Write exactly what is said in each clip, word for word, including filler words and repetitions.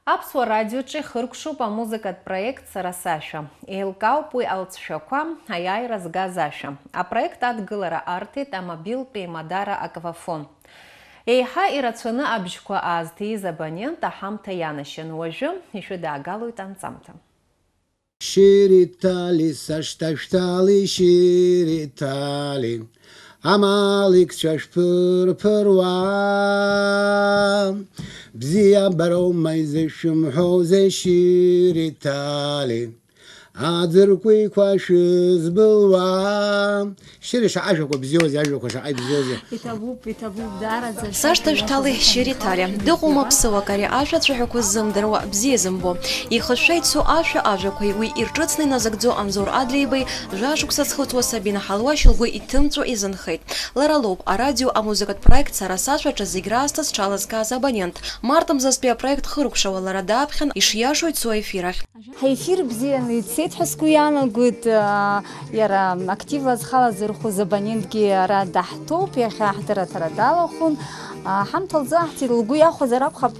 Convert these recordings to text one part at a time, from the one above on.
Аԥсуа радиоҿы ихыркәшоуп амузыкатә проект Сара сашәа. Еилкаауп уи алҵшәақәа, аиааира згаз ашәа. Апроект адгылара арҭеит амобилтә еимадара Аквафон. Еиҳа ирацәаны абжьқәа аазҭиз абонент аҳамҭа ианашьан, уажәы ишәыдаагалоит анҵамҭа. Шьыри Ҭали, сашҭа шәҭали, Шьыри Ҭали, амалықьцәа шәԥырԥыруа, бзиабароума изышәымҳәозеи, Шьыри Ҭали, аӡыркәиқәа шәызбылуа? Шьыри, шаҟа ажәақәа бзиоузеи, ажәақәа шаҟа ибзиоузеи! Иҭабуп, иҭабуп, даараӡа. Сашҭа шәҭали, Шьыри Ҭали. Дыҟоума ԥсыуак ари ашәа цәаҳәақәа ззымдыруа, бзиа зымбо? Ихышәшәа ицо ашәа ажәақәеи уи ирҿыцны иназыгӡо Анзор Адлеибеи жәашықәса зхыҵуа Сабина Ҳалуашь лгәы иҭымҵәо изынхеит. Лара лоуп арадио амузыкатә проект Сара сашәаҿы зегь раасҭа зҽалазкааз абонент. Март мзазтәи апроект хыркәшауа лара дааԥхьан, ишиашоу ицо аефир ахь. Ҳаефир бзианы ицеит ҳәа сгәы иаанагоит, аа, иара активла зхала зырхәыз абонентгьы ара даҳҭоуп, иахьа аҳдырраҭара далахәын, аа, ҳамҭа лзаҳҭеит, лгәы иахәазар акәхап.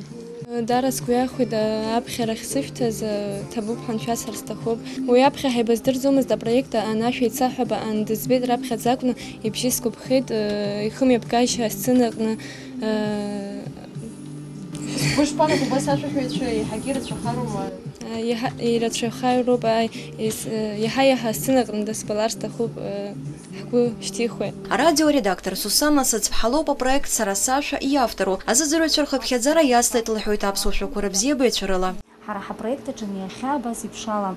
Даара сгәы иахәеит, аа, аԥхьарахь сышәҭаз, аа, ҭабуп ҳәа анцәа сҳәар сҭахуп. Уи аԥхьа ҳаибаздырӡомызт апроект, аан ашәа еицаҳәаба аан дызбеит раԥхьаӡа акәны, ибжьы сгәаԥхеит, аа, ихымҩаԥгашьа асценаҟны, аа, Бышԥанаго, убас ашәаҳәаҩцәа еиҳагьы ирацәахароума? Иаҳа-, ирацәахароуп, ааи, ес-, иаҳа-иаҳа асценаҟны дысбалар сҭахуп, ҳгәы шьҭихуеит. Арадиоредактор Сусанна Сыцԥҳа лоуп апроект Сара сашәа иавтору. Азыӡырҩцәа рхыԥхьаӡара иацлеит лҳәоит аԥсуа шәақәа рыбзиабаҩцәа рыла. Ҳара ҳапроект аҿы иахьа абас еиԥшала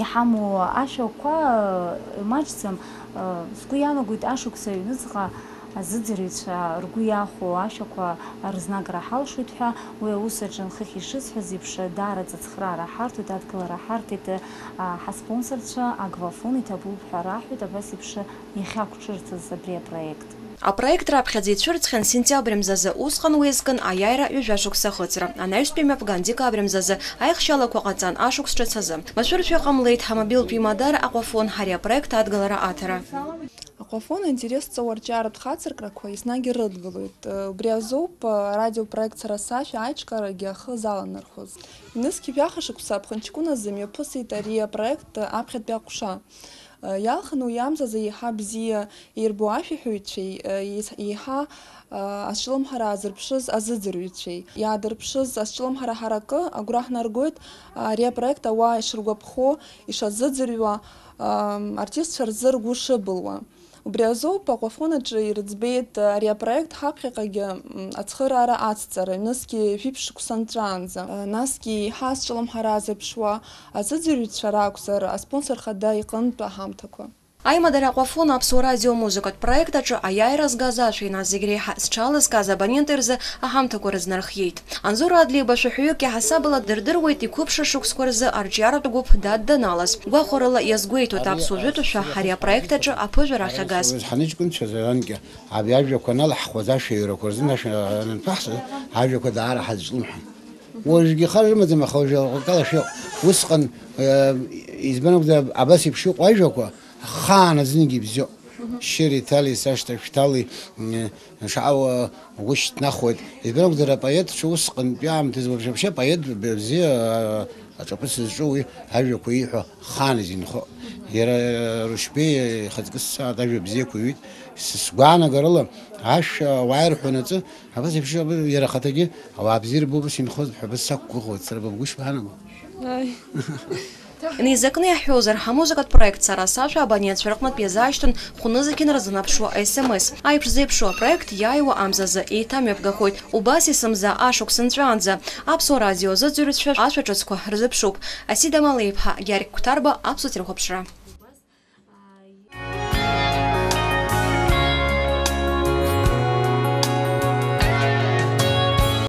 иҳамоу ашәақәа маҷӡам, сгәы иаанагоит, ашықәс аҩныҵҟа азыӡырҩцәа ргәы иахәо ашәақәа рызнагара ҳалшоит ҳәа, уи аус аҿы нхыхь ишысҳәаз еиԥш, даараӡа ацхыраара ҳарҭоит, адгылара ҳарҭеит, ҳаспонсорцәа Агвафон иҭабуп ҳәа раҳәоит, абас еиԥш иахьақәҿырҭыз абри апроект. Апроект раԥхьаӡа ицәырҵхьан сентиабр мзазы, усҟан уи азкын аиааира ҩажәа шықәса ахыҵра, анаҩстәи мҩаԥган декабр мзазы аихшьалақәа ҟаҵан ашықәс ҿыц азы. Машәыршәа ҟамлеит, ҳамобилтә еимадара Аҟәафон, ари апроект адгылара аҭара. Аҟәафон аинтерес ҵоу арҿиаратә хацыркрақәа еснагь ирыдгылоит. Убри азоуп арадиопроект Сара сашәа аиҿкаарагьы ахы заланархәыз. Ҩнызқь жәаха шықәса аԥхынҷкәын азы мҩаԥысит ари апроект аԥхьатәи аҟәша. Иалхын уи амзазы еиҳа бзиа ирбо ашәаҳәаҩцәеи, еиҳа азҿлымҳара аазырԥшыз азыӡырҩцәеи. Иаадырԥшыз азҿлымҳара ҳаракы агәра ҳнаргоит, ари апроект ауаа ишыргәаԥхо, ишазыӡырҩуа, артистцәа рзы ргәы шыбылуа. Убри азоуп Аҟәафон аҿы ирыӡбеит ари апроект ҳаԥхьаҟагьы ацхыраара ацҵара, ҩнызқь жәиԥшь шықәса нҵәаанӡа. Насгьы еиҳа азҿлымҳара аазырԥшуа азыӡырҩцәа ракәзар, аспонсор хада иҟынтә аҳамҭақәа. Аимадара Аҟәафон аԥсуа радио амузыкатә проект аҿы аиааира згаз ашәеи нас зегь реиҳа зҽалазкааз абонент рзы аҳамҭақәа рызнархиеит. Анзор Адлеиба шәаҳәаҩык иаҳасабала дырдыруеит иқәыԥшра шықәсқәа рзы арҿиаратә гәыԥ дадданалаз. Гәахәарыла иазгәеиҭоит аԥсуа жәытәашәа ари апроект аҿы аԥыжәара ахьагаз. Ҳаныҷкәынцәаз анкьа абри ажәақәа аналаҳхуаз ашәаҩрақәа рзы нас анынҭаҳҵоз ажәақәа даара ҳазҿлымҳан. Уажәгьы ихара рымаӡам, аха уажәы акалашәа усҟан, э, избан акәзар, абас еиԥш иҟоу ажәақәа ахаан азынгьы ибзиоуп. Шьыри Ҭали, сашҭа шәҭали, м, шаҟа угәы шьҭнахуеит. Избан акәзар, апоетцәа усҟантәи аамҭазы вообще, вообще апоет бзиа, а, аҿаԥыц зҿу уи ажәақәа ииҳәо ахаан изинхо. Иара Рушьбеи ихаҵкы сцаат, ажәа бзиақәа иҩит. С-, сгәаанагарыла, ашәа ауаа ирҳәонаҵы, абас еиԥш, иара ахаҭагьы ауаа бзиа ирбо убас инхозар ҳәа абас сақәгәыӷуеит, сара ба бгәы ишԥаанаго? Ааи. Инеизакны иаҳҳәозар, ҳамузыкатә проект Сара сашәа абонентцәа рҟнытә иазаашьҭын хәнызқь инарзынаԥшуа S M S. Аиԥш зеиԥшу апроект иааиуа амзазы еиҭамҩаԥгахоит, убас есымза ашықәс нҵәаанӡа. Аԥсуа радио азыӡырҩцәа ашәа ҿыцқәа рзыԥшуп. Асида Малеиԥҳа, Гьаргь Қәҭарба, Аԥсуа телехәаԥшра.